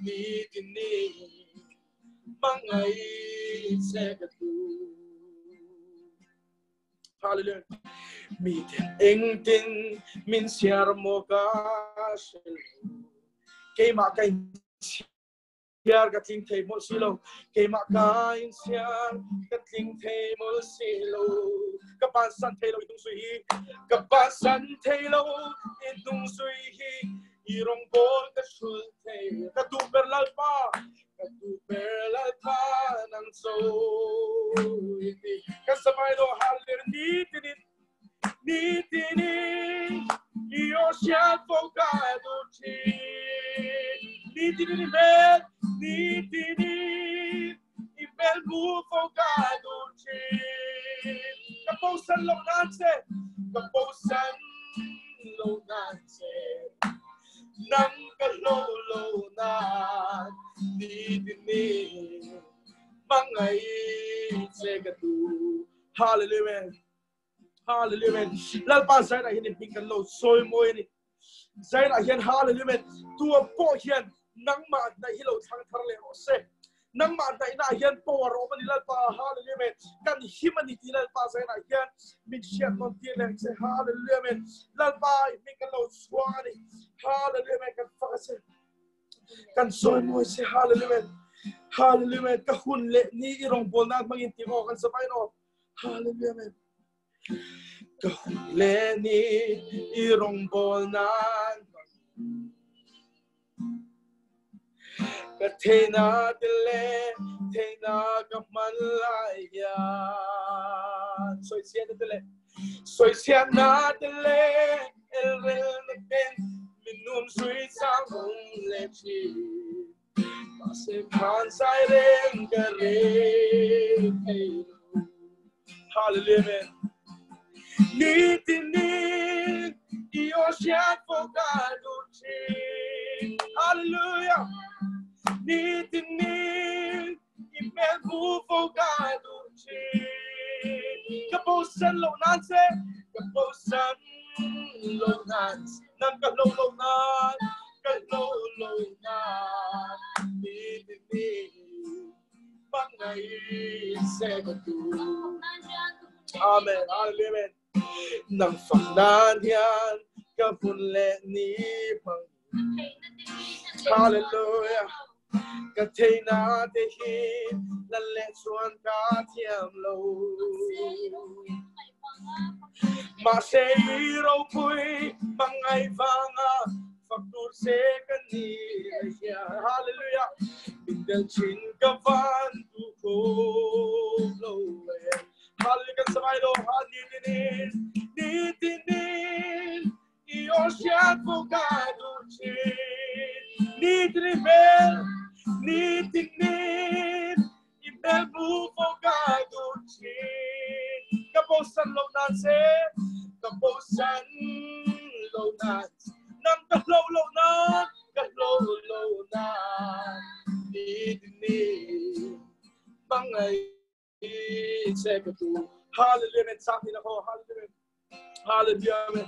ni tinin mangai che ka tu. Hallelujah. Mi ten eng tin min siar mo ka hre lo. Keimah ka in siar ka tling thei mawlh si lo. Keimah ka in siar ka tling thei mawlh si lo. Ka bansan thei lo i hnung zui hi. Ka bansan thei lo i hnung zui hi. I rawngbawl ka hrul thei. Ka duh ber Lalpa. Ka duh ber Lalpa nang cho ini. Kan samai do halir ni tinin. Ni tinin. I o siat fo ka du thi. Ni tinin i mel. Ni tinin. I mel mu fo ka du thi. Ka posan lo nan che. Ka posan lo nan che. Nang ka lo lo na ni ni mangai che ka tu. Hallelujah. Hallelujah. Lalpa zai na hian hming kan lo sawi mawi ani. Zai na hian hallelujah. Tua pawh hian nangma na hi lo thlang thar le rawh se. Nangma na ina hian power awm ani lalpa hallelujah. Kan him ani ti lalpa zai na hian min hriat nawn tir leh che hallelujah. Lalpa hming kan lo chhuang ani. Hallelujah. Kan fak a che. Kan sawi mawi che hallelujah. Hallelujah. Ka hun le ni i rong bol na mangin ti aw kan sabai no. Hallelujah. Ka hun le ni i rong bol nan ka theina te le theina ka man lai hian soi sia te le soi sia na te le el rel na ten min num sui sang hum le chi ma se khan sai reng ka re thei hallelujah. Ni ti ni io siat fo ka du chi hallelujah. Ni ti ni i mel bu fo ka du chi ka po san lo nan se ka po san lo nan nan ka lo lo nan ka lo lo nan ni ti ni mangai se ka tu. Amen. Hallelujah. Nang phak nan hian ka hun le ni mang. Hallelujah. Ka theina te hi la le chuan ka thiam lo. Ma se ro pui mangai vanga phak tur se ka ni hallelujah. Min del chin ka van tu ko lo hallelujah. Kan samai lo ha ni ni ni ni ni io siat fo ka du chi ni ti bel ni ti ni i bel bu fo ka du chi ka po san lo nan se ka po san lo nan nang ka lo lo nan ka lo lo nan ni ni mangai se ka tu. Hallelujah. Sa ni na ko hallelujah. Hallelujah.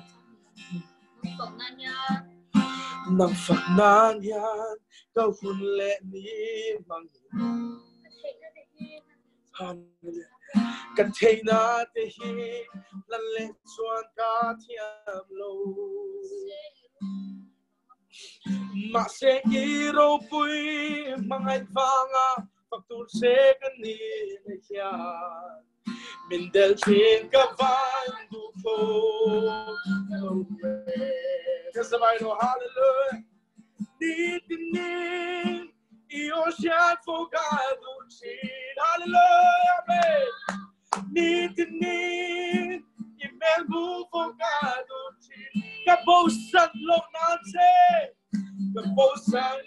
Nang phak nan hian ka hun le ni mang. Hallelujah. Ka theina te hi lan le chuan ka thiam lo. Ma se i ro pui mangai vanga phak tur se ka ni le hian. Min del chin ka van du fo ka sabay no hallelujah. Ni ti ni io siat fo ka du chin. Hallelujah. Amen. Ni ti ni i mel bu fo ka du chin. Ka bo san lo nan se ka bo san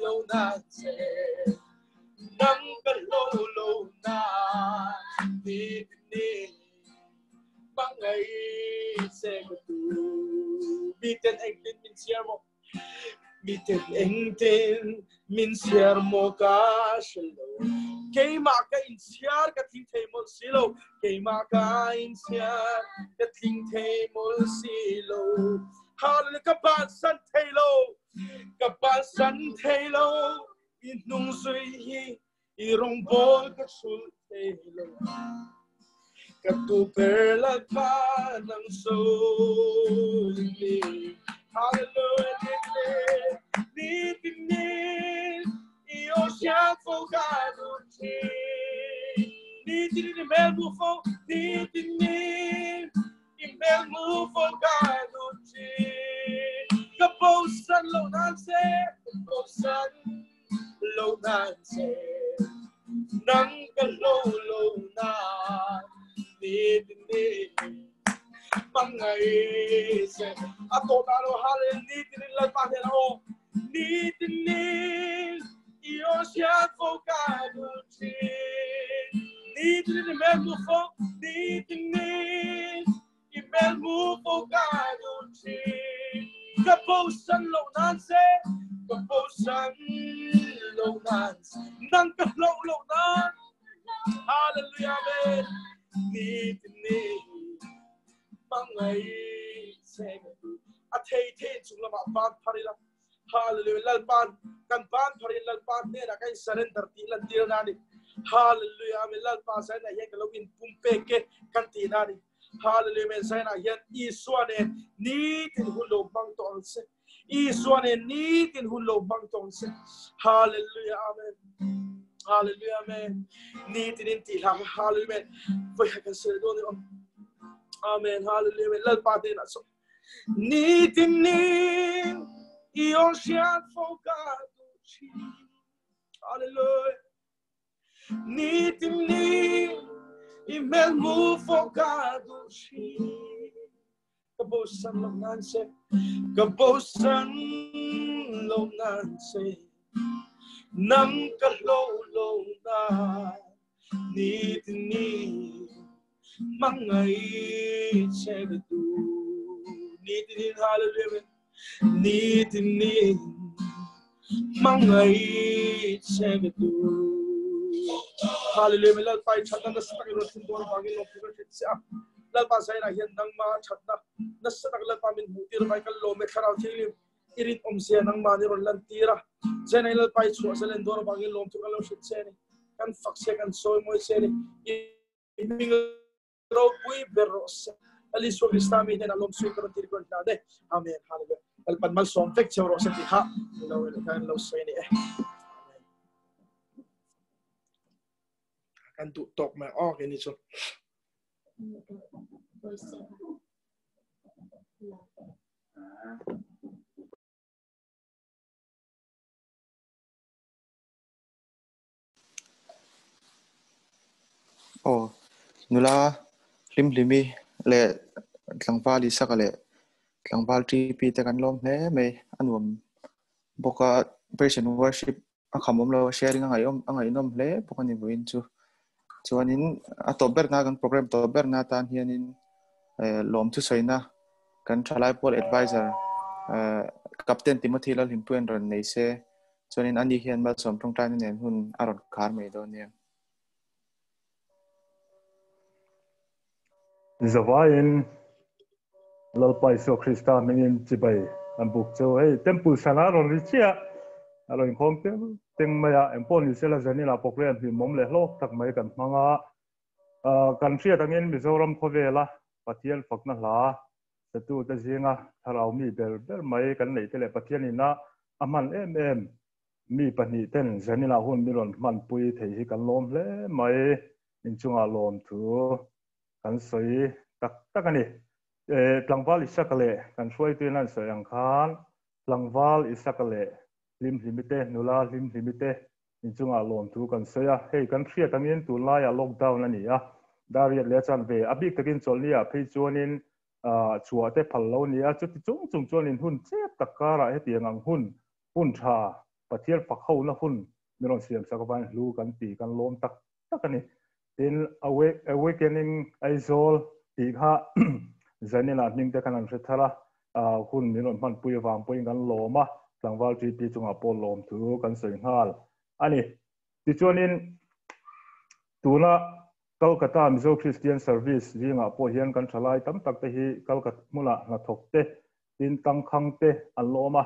lo nan se nang ka lo lo na ni ni mangai se ka tu. Mi ten eng tin min siar mo mi ten eng tin min siar mo ka shalo kei ma ka in siar ka thing thei mo si lo kei ma ka in siar ka thing thei mo si lo hallelujah. Ka ban san thei lo ka ban san thei lo i nung zui hi i rong bol ka chul thei lo ka tu per la pa nang so ni. Hallelujah. Ni ni ni io sia fo ka du chi ni ti ni mel bu fo ni ti ni i mel mu fo ka du chi ka po san lo nan se ka po san lo nan se nang ka lo lo na ni ni mangai se ato na lo hale ni ti ni la pa ne o ni ti ni io sia fo ka du chi ni ti ni mel mu fo ni ti ni i mel mu fo ka du chi ka po san lo san lo nan nang ka lo lo nan hallelujah amen ni tin ni mangai che a thei thei chung lama ban pharila hallelujah lalpan kan ban pharin lalpan ne na kan surrender ti lan tir na ni hallelujah amen lalpa sai na hian ka lo in pum pe ke kan ti na ni hallelujah amen sai na hian isua ne ni tin hun lo bang to ang se isua ne ni tin hun lo bang to ang se hallelujah amen hallelujah amen ni tin in ti hla hallelujah amen voi kan se do ni om amen hallelujah amen lalpa te na so ni tin ni i focado hallelujah ni tin ni i mel mu focado kabosan lo nan se kabosan lo nan se nang ka lo lo na ni tin ni mangai che du ni tin hallelujah ni tin ni mangai che du hallelujah lal pai that na sa tak ro thin dor bangin lo pu ka cha lal pa sai na hian nang ma that na na sa tak lal pa min hu tir mai kal lo me tharau thilim irin om sia nang ma ni ron lan tira chen lal pai chu salen dor bangin lom thu kan lo shit che ni kan fak se kan soi moi se ni ming ro pui ber ro se ali so kristami den alom sui karon tir kon ta de amen hallelujah al pan mal som fek cheu ro se ti ha lo kan lo soi ni e kan tu tok ma o ke ni chu Oh nula hlim hlimi le tlangval isaka le tlangval TP te kan lom hle mai anuam boka patient worship a khamom lo sharing angai om angai nom hle boka ni buin chu chuanin a top ber na kan program top ber na tan hianin lom chu soina kan thalai pol advisor captain Timothy lal himpuen ron nei se chuanin ani hian mal som tong tan nen hun aron khar mai do nia zawain lalpai so Krista mingin chibai an buk chu hei temple sana ron ri chia ron khom te teng maya empon ni sela zanila program hi mom le hlo tak mai kan manga kan thria tangin Mizoram khowela Pathian fakna hla satu te zinga tharau mi ber ber mai kan nei te le Pathian ina aman em em mi pahnih ten zanila hun mi ron man pui thei hi kan lom hle mai in chunga lom thu kan soi tak tak ani tlangval isakale kan hruai tu nan soi ang khan tlangval isakale lim limite nula lim limite in chunga lom thu kan soya hei kan thria tangin tu laia lockdown ani a dariat le chan ve abik takin cholnia phei chuanin chua te phal lo nia chuti chung chung chuanin hun chep takara heti ang hun hun tha pathian fakho na hun miron siam sakawan hlu kan ti kan lom tak tak ani tin awakening aizol ti kha zanila ning te kan an thara hun miron man pui wang pui kan loma tlangwal chi pi chunga pol lom thu kan soi ngal ani ti chuanin tuna Kolkata Mizo Christian Service zinga po hian kan thalai tam tak te hi Kolkata mula na thok te tin tang khang te an loma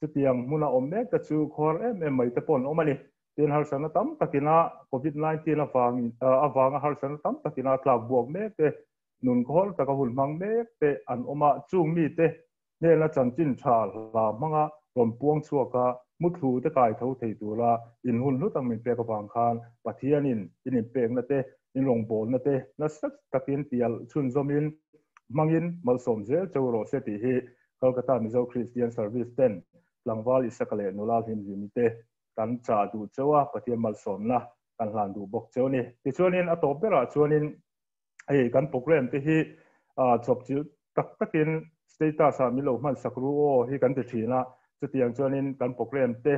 chutiang muna om mek ta chu khor em em mai te pon omani tin har sana tam takina COVID-19 awang awanga har sana tam takina tlak buak mek te nun khol taka hul mang mek te an oma chung mi te ne la chanchin tha la manga rom puang chuaka muthu te kai tho thei tura in hun lu tang min pe ka wang khan pathianin in in pek na te in rong bol na te na sak takin tial chun zomin mangin malsom zel choro se ti hi Kolkata Mizo Christian Service ten tlangwal isakale nula him limite kan cha du chewa pathian malsom na kan hlan du bok chewni ti chuanin a top bera chuanin hei kan program te hi chop chu tak takin status a milo man sakru o hi kan ti thina chutiang chuanin kan program te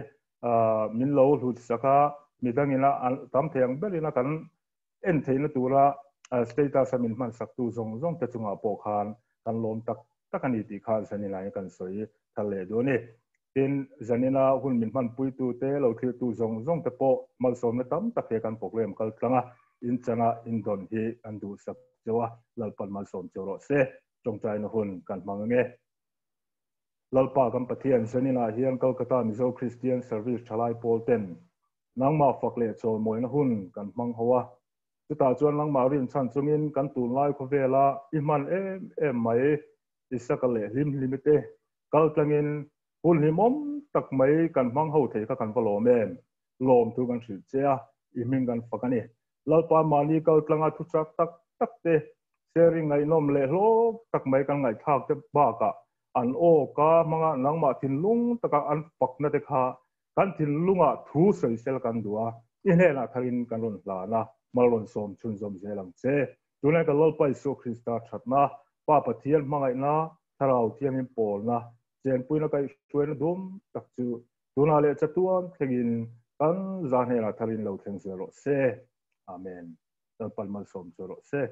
min lo hlut saka midangina tam theng berina kan en theina tura status a min man saktu zong zong te chunga po khan kan lom tak takani ti khan sani lai kan soi thale do ni Tin, zanina hun min hmanpuitu te, lo thlirtu zawng zawng te pawh malsawmna tam tak he kan program kal tlang a, in changa in dawn hi an duhsak cheu a, Lalpan malsawm cheu rawh se. Tawngtaina hun kan hmang ange. Lalpa kan Pathian zaninah hian Kolkata Mizo Christian Service thalai pawl ten nangmah fak leh chawlmawina hun kan hmang ho a. Chutah chuan nangmah rinchhan chungin kan tunlai khawvela i hman em em mai Isaka leh hlim hlimi te kal tlangin hun hlimawm tak mai kan hmang ho thei kha kan va lawm em? Lawm thu kan hrilh che a, i hming kan fak a ni. Lalpa mahni kal tlanga thu chak tak tak te, sharing ngaihnawm leh hlawk tak mai kan ngaihthlak te bakah an aw ka hmanga nangmah thinlung taka an fakna te kha kan thinlungah thu sawisel kan duh a, i hnenah tharin kan rawn hlan a, mal rawn sawm chhunzawm zel ang che. Tunlai ka Lalpa Isua Krista thatna, Pa Pathian hmangaihna, Thlarau Thianghlim pawlna, chenpuina kaihhruaina dum tak chu tunah leh chatuan thlengin kan za hnenah tharin lo thleng zel rawh se. Amen. Lalpan malsawm chu rawh se.